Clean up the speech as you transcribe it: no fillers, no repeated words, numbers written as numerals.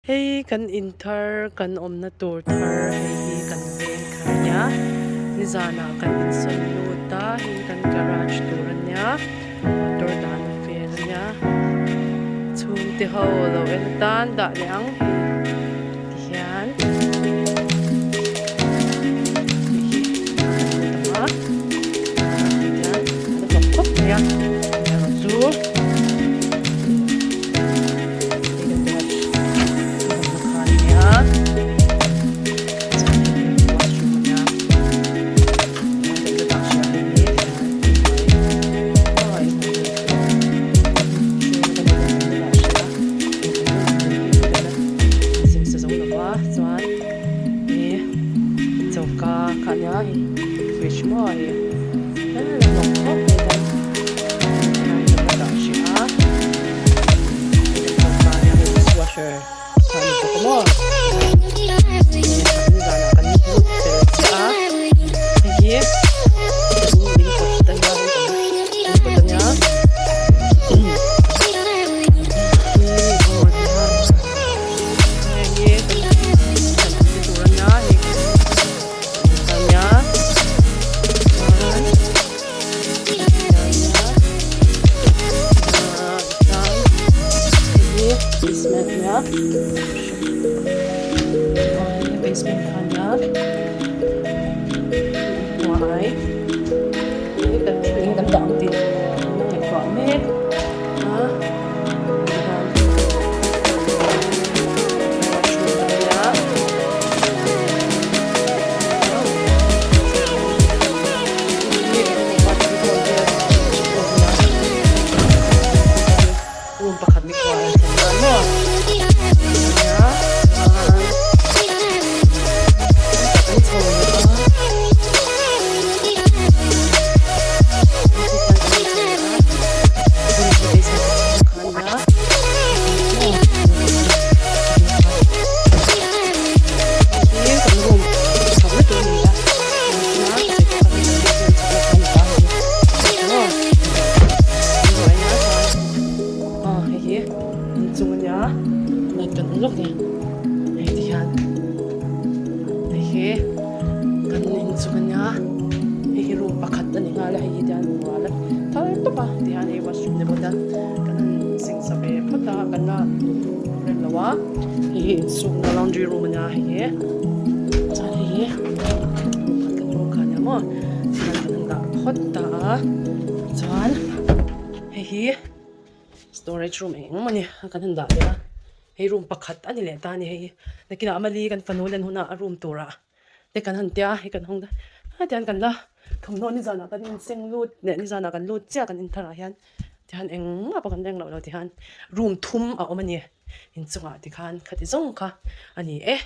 Hei kan in thar kan awmna tur thar hei hi kan veng kha a nia nizanah kan insawn lut a hei kan garage tur a nia motor dahna vel a nia chhungte ho lo en tan dah leh ang hei tihian hei hi kan lut ang a tihian a la hnawk khawp mai a amaherawhchu. Basement kha nia hnuai kan thil eng kan dah ang tih ngaihtuah mek a tihian washroom a nia. Room pakhat mikhual an thlen dawn maw? Nia chuan kan chho leh a kan room chhakna tur a ni a aw hei hi inchung a nia light kan on lawk ni hei ti hian hei hi kan inchung a nia hei hi room pakhat a ni nghal a hei hi tian rual a thar tawp a ti hian hei washroom ni bawk a kan han sengsa ve phawt a kan la rem lo a hei hi insukna laundry room a nia hei hi chuan hei hi room pakhat kan room kha a nia maw tihian kan han dah phawt ta a chuan hei hi storage room eng eng mawni a kan han dah leh a hei room pakhat a ni leh ta a ni hei hi nakinah mali kan fanu len hunah a room turah te kan han tia hei kan hawng ta a tihian kan la thawmhnaw nizanah kan inseng lut leh nizanah kan lut chiah kan intharah hian tihian engmah pawh kan reng loh lo tihian room thum a awm a ni inchungah tikhan khati zawng kha a ni e.